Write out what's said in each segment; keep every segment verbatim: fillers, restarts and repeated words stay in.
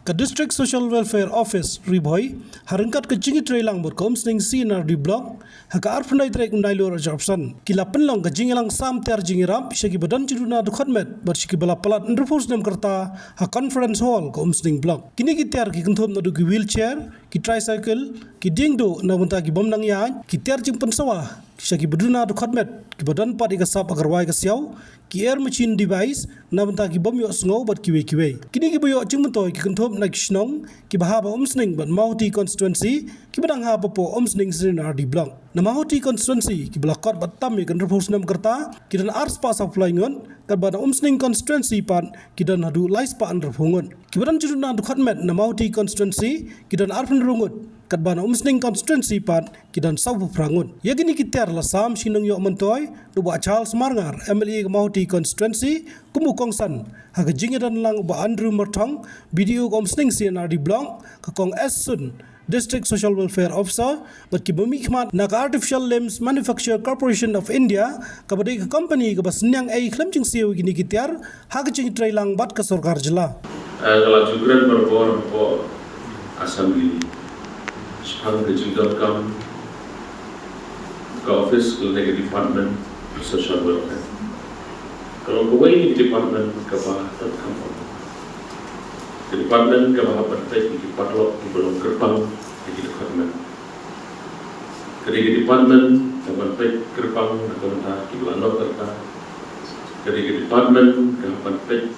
Ka District Social Welfare Office Ri Bhoi, ha ryngkat ka jingïatreilang bad ka Umsning C and R D Block, ha ka arphew tarik u Nailur arphew san, ki la pynlong ka jingïalang sam tiar jingïarap sha ki ba don jingduna dkhot met bad sha ki ba la palat hynriewphew snem ka rta ha Conference Hall ka Umsning Block. Kine ki tiar ki kynthup naduh ki wheelchair, ki tricycle, ki dieng duh na ka bynta ki bym nang ïaid, ki tiar jingpynsawa sha ki ba duna dkhot met, ki ba don pat ïa ka sap ha ka rwai ka siaw, ki air machine device na ka bynta ki bym ïohsngew bad kiwei kiwei. Kine ki ba ïoh jingmyntoi ki kynthup na ki shnong ki ba hap ha Umsning bad Mawhati constituency, ki ba dang hap hapoh Umsning C and R D Block. Na Mawhati constituency, ki ba la kot bad tam ïa ka hynriewphew snem ka rta, ki don arspah sawphew lai ngut, katba na Umsning constituency pat ki don haduh laispah hynriewphew ngut. Ki ba don jingduna dkhot met na Mawhati constituency ki don arphew hynriew ngut, katba na Umsning constituency pat ki don sawphew phra ngut. Ïa kine ki tiar la sam sha ki nongïoh myntoi da u Bah Charles Marngar, M L A ka Mawhati constituency, kum u kongsan ha ka jingïadonlang u Bah Andrew Myrthong, B D O ka Umsning C and R D Block, ka Kong S Sun, District Social Welfare Officer, bad ki ba mihkhmat na ka Artificial Limbs Manufacture Corporation of India, ka ba dei ka company ka ba synñiang ei khlem jingsiew ïa kine ki tiar ha ka jingïatreilang bad ka sorkar jylla. Eh, nga la ju kren barabor hapoh Assembly shaphang ka jingdonkam ka office lane ka department ka social welfare. Ka long kawei ka department ka ba donkam, ka department ka ba hap ban peit ïa ki paralok ki ba long kyrpang ïa ki dkhot met. Ka dei ka department ka ban peit kyrpang na ka bynta ki ba la noh ka rta. Ka dei ka department ka ban peit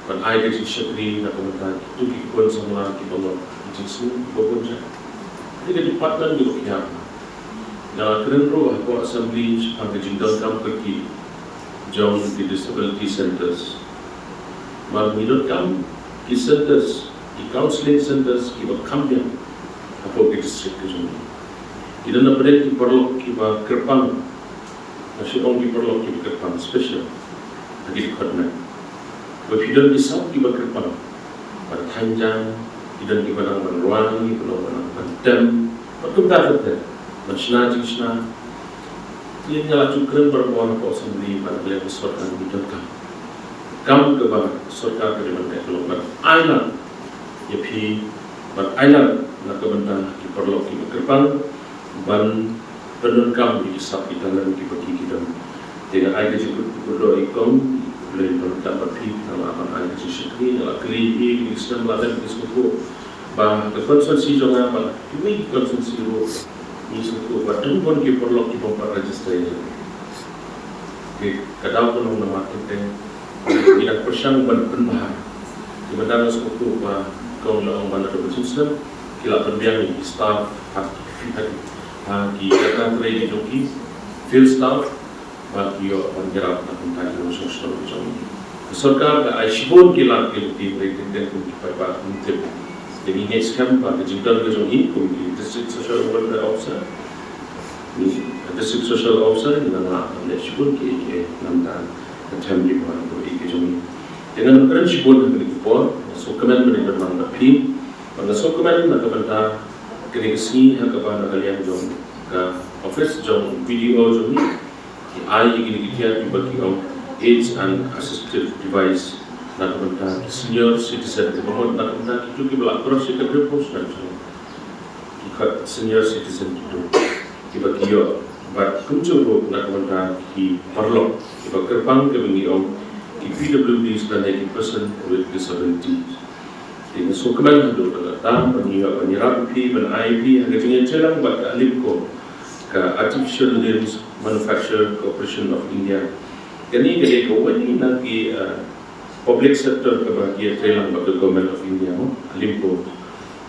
ban ai ka jingshakri na ka bynta kito ki khun samla ki ba long ki jingsngew ki ba bun jait. Ka dei ka department ki ba khiah. Nga la kren ruh hapoh Assembly shaphang ka jingdonkam kyrkieh jong ki disability centers. Ba ngi donkam ki centers, ki counselling centers ki ba kham biang hapoh ki district ka jong ngi. Ki don na pdeng ki paralok ki ba kyrpang, nga shu ong ki paralok ki ba kyrpang special ha ki dkhot met. Ba phi don ki sap ki ba kyrpang, ban thaiñ jaiñ, ki don ki ba nang ban rwai, ki ba nang ban tem, bad kumta kumta, ban shna jingshna. Ïa nga la ju kren barabor hapoh Assembly ba na ka liang ka sorkar ngi donkam, kam kaba sorkar ka dei ban peit ka long ban ailad ïa phi, ban ailad na ka bynta ki paralok ki ba kyrpang, ban pyndonkam ïa ki sap ki talent ki ba ki ki don. Te nga ai ka jingkyrkhu ïa i Kong, lei ban kyrpad bad phi, nga la ban ai ka jingshakri, nga la kylli ïa i, ki sngewthuh, la dep ki sngewthuh ba ka constituency jong nga bad kiwei ki constituency ruh ngi sngewthuh ba don bun ki paralok ki bym pat register ïa. Te ka daw ka long namar kata ngi dang pyrshang ban pynbha. Te mynta nga sngewthuh ba Kong la ong ba naduh ka jingsngewsih ki la pynbiang ïa ki staff ha ki, ha ki, ha ki kata trei ki jong ki field staff, ba ki ïoh ban ïarap na ka bynta ki nongshong shnong ki jong ngi. Ka sorkar ka ai shibun ki lad ki lynti, hynrei teng teng kum ki paidbah kim tip. Te ngi ngeit skhem ba ka jingdon ka jong i kum ki District Social Welfare Officer, ngi, District Social Officer, ngi nang lah ban leh shibun kiei kiei na ka bynta ka them ki bor bad ki jong ngi. Te ngan ym kren shibun ha kane ka por, nga sngewkmen ban ïadon lang bad phi, bad nga sngewkmen na ka bynta kane ka sngi ha kaba na ka liang jong ka office jong B D O jong ngi, ki ai ïa kine ki tiar kiba ki ong aids and assistive device na ka bynta ki senior citizen, kaba mut na ka bynta kito kiba la cross ïa ka hynriewphew snem. Ki khot senior citizen kito kiba ki ïoh, bad kumjuh ruh na ka bynta ki paralok kiba kyrpang, kiba ngi ong ki P W Ds lane ki person with disabilities. Te nga sngewkmen haduh katta ba ngi ïoh ban ïarap ïa phi, ban ai ïa phi ha ka jingïatreilang bad ka ALIMCO, ka Artificial Limbs Manufacture Corporation of India. Kane ka dei kawei na ki, eh, public sector kaba ki ïatreilang bad ka Government of India mo, ALIMCO.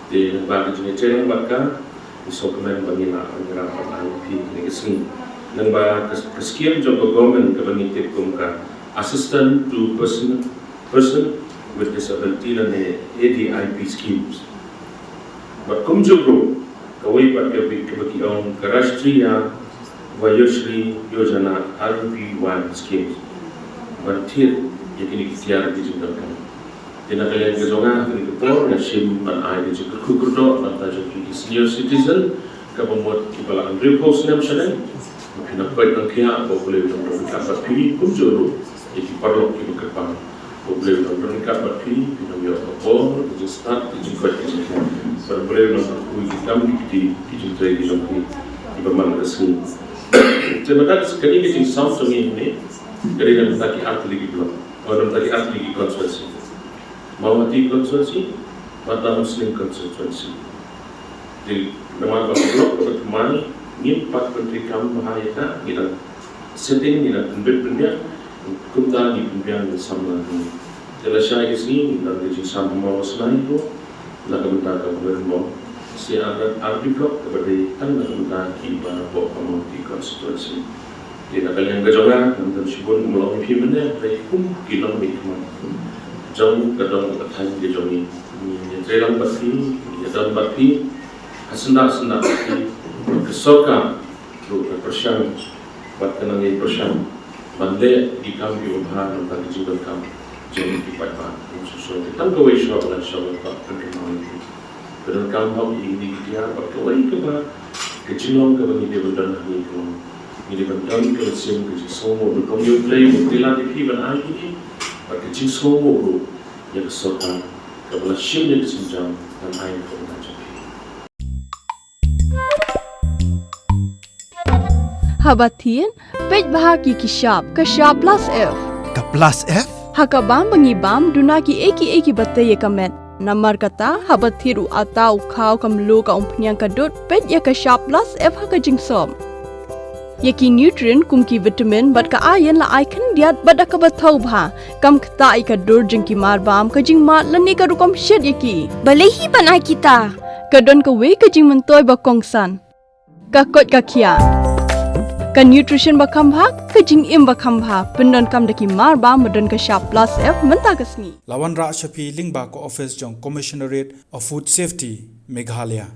Te naba ka jingïatreilang bad ka, ngi sngewkmen ba ngi lah ban ïarap ban ai ïa phi ha kane ka sngi. Naba ka, ka scheme jong ka government kaba ngi tip kum ka Assistant to Person, Person with Disability lane A D I P schemes. Bad kumjuh ruh kawei pat kaba, kaba ki ong ka Rashtriya Vayashri Yojana, R V Y schemes. Ban thied ïa kine ki tiar ki jingdonkam. Te na ka liang ka jong nga ha kane ka por nga shim ban ai ka jingkyrkhu kyrdoh na ka bynta jong ki senior citizen, kaba mut kiba la hynriewphew snem shaneng. Phi nang peit nang khiah ba U Blei un nang don ryngkat bad phi, kumjuh ruh ïa ki paralok kiba kyrpang. Khublei u nongpynïaid bad phi, phi nongïoh ka por, ka jingstad, ka jingkoit, ka jingkhiah. Bad khublei u nongpynïaid ki kam, ki kti, ki jingtrei, ki jong phi, kiba man ka sngi. Te mynta ka sngi ka jingsam jong ngi hangne, ka dei na bynta ki artylli ki block, oh, na bynta ki artylli ki constituency. Mawhati constituency, bad na Umsning constituency. Te namar ba ka block kaba thymmai, ngim pat pyntreikam bha ïa ka, ngi dang setting, ngi dang pynbit pynbiang, kumta ngi pynbiang ngi samla hangne. Te lashai ka sngi ngi don ka jingsam ha Mawsnai ruh, na ka bynta ka Byrnbong, C R R D block kaba dei tang na ka bynta kiba hapoh ka Mawhati constituency. Te na ka liang ka jong nga, ngam don shibun ban ong ïa phi mynne, hynrei kum ki longmihkhmat jong ka dong ka thaiñ ka jong ngi, ngi ïatreilang bad phi, ngi ïadon bad phi, ha syndah syndah bad phi, ka sorkar ruh ka pyrshang bad ka nang ïai pyrshang ban leh ki kam kiba bha na ka bynta ka jingdonkam jong ki paidbah. Kum shuh shuh, tang kawei shuwa ba ngan shong, ngan pyndonkam ïa phi. Pyndonkam hok ïa kine ki tiar bad kawei kaba, ka jinglong kaba ngi dei ban don ha kine ki long, ngi dei ban don ka mynsiem ka jingsngewnguh, rukom ïa U Blei, U Blei la ïa phi ban ai kine, bad ka jingsngewnguh ruh ïa ka sorkar kaba la shim ïa ka sienjam ban ai ïa ka bynta jong phi. Haba thied, peit bha ki ki shap, ka shap plus F. Ka plus F? Ha ka bam ba ngi bam, duna kiei kiei kiba tei ïa ka met. Namar kata, haba thied u atta, u khaw, ka mluh, ka umphniang, ka dud, peit ïa ka shap plus F ha ka jingsop. Ïa ki nutrient kum ki vitamin bad ka iron la ai khyndiat bad da kaba thaw bha. Kam ktah ïa ka dur jong ki marbam, ka jingmad lane ka rukom shet ïa ki. Balei hi ban ai kita? Ka don kawei ka jingmyntoi ba kongsan. Ka koit ka khiah. Ka nutrition ba kham bha, ka jingim ba kham bha. Pyndonkam da ki marbam ba don ka shap plus F mynta ka sngi. La wanrah sha phi lyngba ka office jong Commissionerate of Food Safety, Meghalaya.